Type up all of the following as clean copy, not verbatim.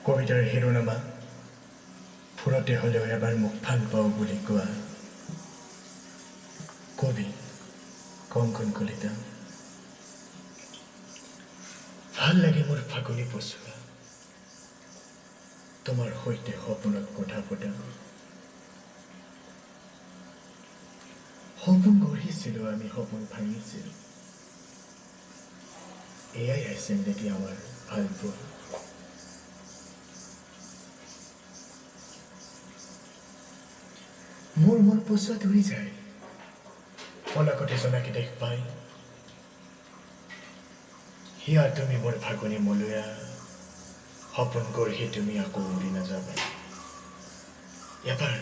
কবিতাৰ শিৰোনামা ফুৰতে হ'লেও এবাৰ মোক ভাল পাওঁ বুলি কোৱা। কবি কংকন কলিতা। ভাল লাগে মোৰ ফাগুনি পচোৱা, তোমাৰ সৈতে সপোনত কথা পতা। সপোন গঢ়িছিলোঁ আমি, সপোন ভাঙিছিলোঁ, এয়াই আছিল নেকি আমাৰ ভালপোৱা? মোৰ মন পচোৱাত উৰি যায়, পলকতে জোনাকী দেখ পাই। হিয়া তুমি মোৰ ফাগুনি মলয়া, সপোন গঢ়ি তুমি আকৌ উৰি নাযাবা। এবাৰ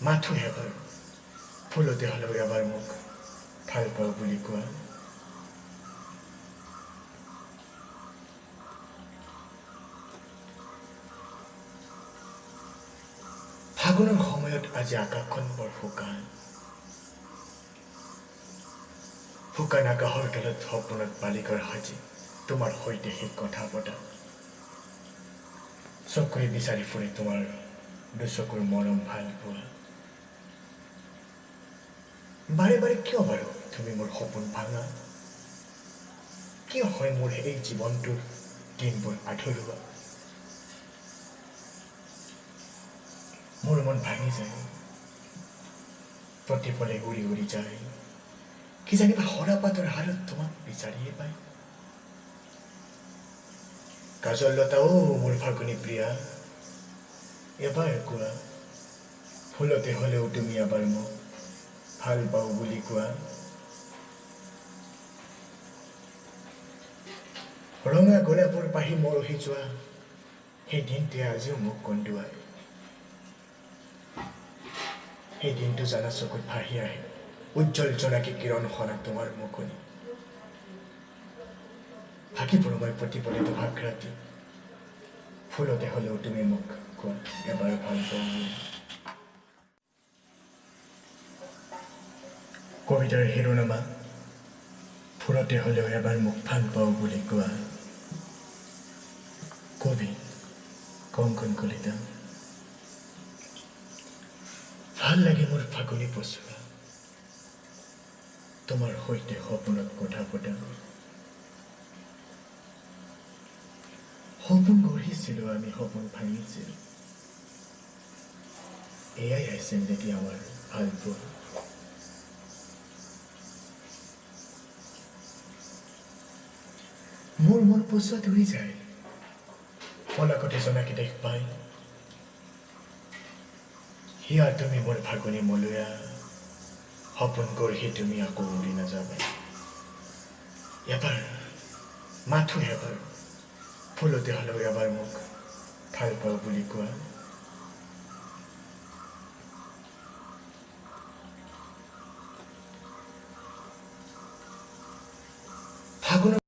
মাথো এবাৰ ফুলতে হ'লেও এবাৰ মোক ভাল পাওঁ বুলি কোৱা। ফাগুনৰ সময়ত আজি আকাশখন বৰ শুকান, শুকান আকাশৰ তলত সপোনত বালিকাৰ সাজি তোমাৰ সৈতে সেই কথা পতা। চকুৰে বিচাৰি ফুৰে তোমাৰ দুচকুৰ মৰম ভাল পোৱা। বাৰে বাৰে কিয় বাৰু তুমি মোৰ সপোন ভাঙা? কিয় হয় মোৰ এই জীৱনটোৰ দিনবোৰ আধৰুৱা? মোৰ মন ভাঙি যায়, প্ৰতিপলে উৰি উৰি যায়, কিজানিবা সৰাপাতৰ হাৰত তোমাক বিচাৰিয়ে পায়। কাজল লতাও মোৰ ফাগুনি প্ৰিয়া, এবাৰ কোৱা, ফুলতে হ'লেও তুমি এবাৰ মোক ভাল পাওঁ বুলি কোৱা। ৰঙা গোলাপৰ পাহি মৰহি যোৱা সেই দিনটোৱে আজিও মোক কন্দুৱায়। সেই দিনটো জানা চকুত ভাহি আহে উজ্জ্বল জোনাকী কিৰণ সনা তোমাৰ মুখনি। ভাগি পৰো মই প্ৰতিপলে দুভাগ ৰাতি, ফুলতে হ'লেও তুমি মোক কোৱা এবাৰ ভাল পাওঁ বুলি। কবিতাৰ শিৰোনামা ফুৰতে হ'লেও এবাৰ মোক ভাল পাওঁ বুলি কোৱা। কবি কংকন কলিতা। ভাল লাগে মোৰ ফাগুনি পচোৱা, তোমাৰ সৈতে সপোনত কথা পতা। সপোন গঢ়িছিলোঁ আমি, সপোন ভাঙিছিলোঁ, এয়াই আছিল নেকি আমাৰ ভালপোৱা? মোৰ মন পচোৱাত উৰি যায়, পলকতে জোনাকী দেখ পাই। হিয়া তুমি মোৰ ফাগুনি মলয়া, সপোন গঢ়ি তুমি আকৌ উৰি নাযাবা। এবাৰ মাথো এবাৰ ফুলতে হ'লেও এবাৰ মোক ভাল পাওঁ বুলি কোৱা।